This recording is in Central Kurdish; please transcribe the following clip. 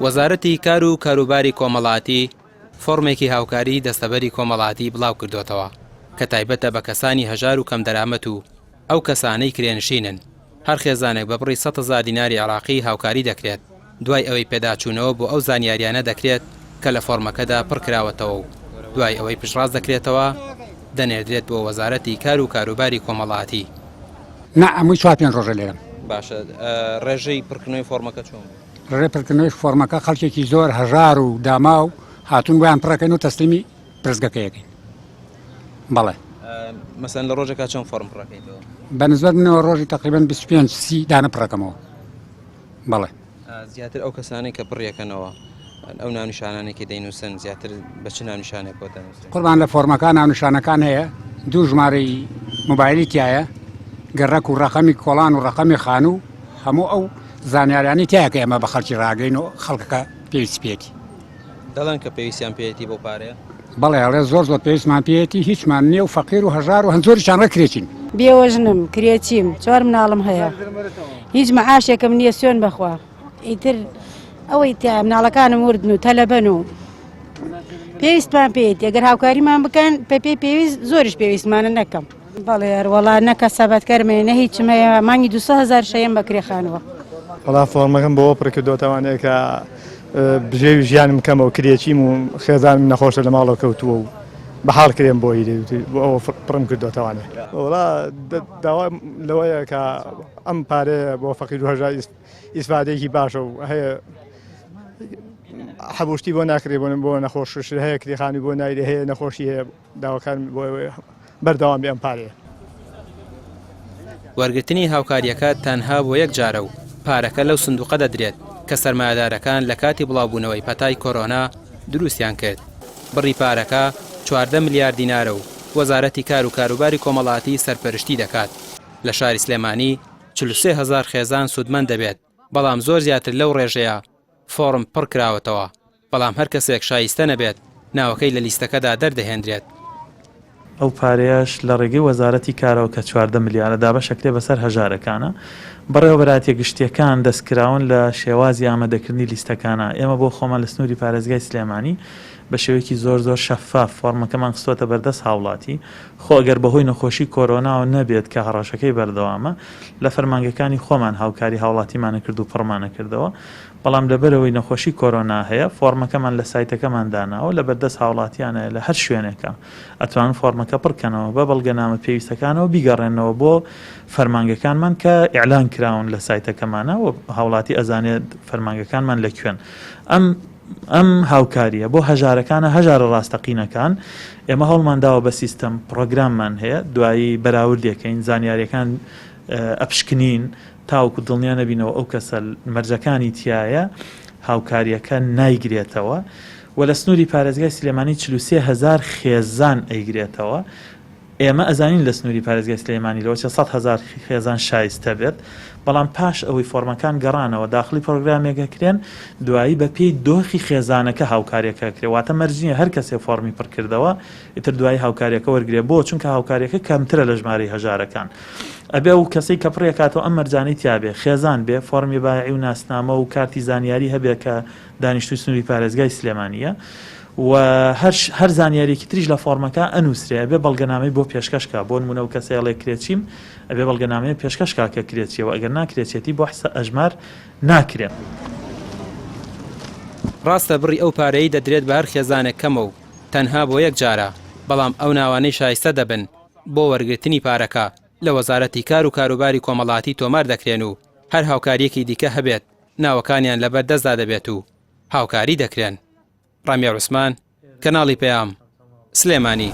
وەزارەتی کار و کاروباری کۆمەڵاتی فۆڕمێکی هاوکاری دەستەبەری کۆمەڵاتی بڵاوکردۆتەوە کە تایبەتە بە کەسانی هەژار و کەمدەرامەت و ئەو کەسانەی کرێنشینن، هەر خێزانێک بە بڕی 100,000 دیناری عێراقی هاوکاری دەکرێت، دوای ئەوەی پێداچوونەوە بۆ ئەو زانیاریانە دەکرێت کە لە فۆڕمەکەدا پڕکراوەتەوە و دوای ئەوەی پشتڕاست دەکرێتەوە دەنێردرێت بۆ وەزارەتی کار و کاروباری کۆمەڵاتی. نا ئەمووی چوار پێنج ڕۆژە لێرەم. باشە ڕێژەی پڕکردنەوەی فۆڕمەکە چۆن بوو؟ ڕێژەی پڕکردنەوەی فۆڕمەکە خەڵکێکی زۆر هەژار و داماو هاتوون بۆیان پڕەکەین و تەسلیمی پرسگەکە یەکەین. بەڵێ. مەسەن لە ڕۆژێکا چەند فۆڕم پڕەکەیتەوە؟ بە نسبەت منەوە ڕۆژی تقریبا 25 سی دانە پڕەکەمەوە. بەڵێ. زیاتر ئەو کەسانەی کە پڕیەکەنەوە ئەو ناونیشانانەی کە دەینووسن زیاتر بە چ ناونیشانێکەوە دەنووسرێن؟ قوربان لە فۆرمەکان ناونیشانەکان هەیە دوو ژمارەی مۆبایلی تایە گەڕەک و ڕەقەمی کۆڵان و ڕەقەمی خانوو هەموو ئەو زانیارانی تایە کە ئێمە بە خەڵکی ڕاگەین و خەڵکەکە پێویستی پێیەتی. دەڵێن کە پێویستیان پێیەتی بەو پارەیە؟ بەڵێ ئەڵێ زۆر زۆر پێویستمان پێیەتی هیچمان نییە و فەقیر و هەژار و هەن زۆریشان ڕێک کرێچین. بێوەژنم، کرێچیم، چوار مناڵم هەیە، هیچ مەعاشێکم نییە سوێن بەخوا ئیتر ئەوەی تیا مناڵەکانم وردن و تەلەبەن و پێویستمان پێیەتی ئەگەر هاوکاریمان بکەن پێ پێویست زۆریش پێویستمانە نەکەم. بەڵێ وەڵا نە کەسابەتکەرم هەیە نە هیچم هەیە مانگی 200 هەزار شەیەم بە کرێ خانووە. وەڵا فۆرمەکەم بۆ پڕ کردۆتەوانەیە کە بژێوی ژیانم کەمە و کرێچیم و خێزانم نەخۆشە لە ماڵەوە کەوتووە و بە حاڵ کرێم بۆی بۆ ئەوە پڕم کردۆتەوانێ. وەڵا داوا لەوەیە کە ئەم پارەیە بۆ فەقیر و هەژار ئیسفادەیەکی باشە و هەیە حەبوشتی بۆ ناکرێ بۆ بۆ نەخۆشش هەیە کرێخانی بۆ نایرێ هەیە نەخۆشی هەیە داواکارم بۆ بەردەوام بێ ئەم پارەیە. وەرگرتنی هاوکارییەکە تەنها بۆ یەک جارە و پارەکە لەو سندوقە دەدرێت کە سەرمایەدارەکان لە کاتی بڵاوبوونەوەی پەتای کۆرۆنا دروستیان کرد. بڕی پارەکە 14 ملیار دینارە و وەزارەتی کار و کاروباری کۆمەڵاتی سەرپەرشتی دەکات. لە شاری سلێمانی 43 هەزار خێزان سوودمەند دەبێت، بەڵام زۆر زیاتر لەو ڕێژەیە فۆڕم پڕکراوەتەوە، بەڵام هەر کەسێک شایستە نەبێت ناوەکەی لە لیستەکەدا دەردەهێنرێت. ئەو پارەیەش لە ڕێگەی وەزارەتی کارەوە کە 14 ملیارە دابەش ئەکرێ بەسەر هەژارەکانە. بەڕێوەبەرایەتیە گشتیەکان دەستکراون لە شێوازی ئامادەکردنی لیستەکانە. ئێمە بۆ خۆمان لە سنووری پارێزگای سلێمانی بە شێوەیەکی زۆر زۆر شەفاف فۆڕمەکەمان خستووەتە بەردەست هاوڵاتی. خۆ ئەگەر بەهۆی نەخۆشی کۆرۆناوە نەبێت کە هەڕەشەکەی بەردەوامە، لە فەرمانگەکانی خۆمان هاوکاری هاوڵاتیمانە کرد و پڕمانە کردەوە. بەڵام لەبەرئەوەی نەخۆشی کۆرۆنا هەیە فۆڕمەکەمان لە سایتەکەمان داناوە لەبەردەست هاوڵاتیانە لە هەر شوێنێکە ئەتوانن فۆڕمەکە پڕکەنەوە بە بەڵگەنامە پێویستەکانەوە بیگەڕێننەوە بۆ فەرمانگەکانمان کە ئیعلان کراون لە سایتەکەمانە و هاوڵاتی ئەزانێت فەرمانگەکانمان لە کوێن ئەم ئەم هاوکاریە بۆ هەژارەکانە هەژارە ڕاستەقینەکان ئێمە هەوڵمان داوە بە سیستەم پڕۆگراممان هەیە دوایی بەراوردێکەین زانیاریەکان ئەپشکنین تاوەکو دڵنیا نەبینەوە ئەو کەسە مەرجەکانی تیایە هاوکاریەکە نایگرێتەوە و لە سنووری پارێزگای سلێمانی 43 هەزار خێزان ئەیگرێتەوە ئێمە ئەزانین لە سنووری پارێزگای سلێمانی لەوە چێ 100 هەزار خێزان شایستە بێت بەڵام پاش ئەوەی فۆرمەکان گەڕانەوە داخلی پرۆگرامێک ئەکرێن دوایی بە پێی دۆخی خێزانەکە هاوکاریەکە ئەکرێ واتە مەرج نییە هەر کەسێ فۆرمی پڕکردەوە ئیتر دوایی هاوکاریەکە وەرگێ بۆ چونکە هاوکاریەکە کەمترە لە ژمارەی هەژارەکان ئەبێ ئەو کەسەی کە پڕی ئەکاتەوە ئەم مەرجانەی تیابێ، خێزان بێ، فۆڕمی بایعی و ناسنامە و کارتی زانیاری هەبێ کە دانیشتووی سنووری پارێزگای سلێمانییە و هەر هەر زانیارییەکی تریش لە فۆڕمەکە ئەنووسرێ ئەبێ بەڵگەنامەی بۆ پێشکەش کا، بۆ نموونە ئەو کەسەی ئەڵێ کرێچیم ئەبێ بەڵگەنامەیە پێشکەش کا کە کرێچییە و ئەگەر نا کرێچێتی بۆ حسە ئەژمار ناکرێ. ڕاستە بڕی ئەو پارەیەی دەدرێت بە هەر خێزانێک کەمە و تەنها بۆ یەک جارە، بەڵام ئەو ناوانەی شایستە دەبن بۆ وەرگرتنی پارەکە لە وەزارەتی کار و کاروباری کۆمەڵاتی تۆمار دەکرێن و هەر هاوکارییەکی دیکە هەبێت ناوەکانیان لەبەر دەستدا دەبێت و هاوکاری دەکرێن. ڕامیار عوسمان، کەناڵی پەیام، سلێمانی.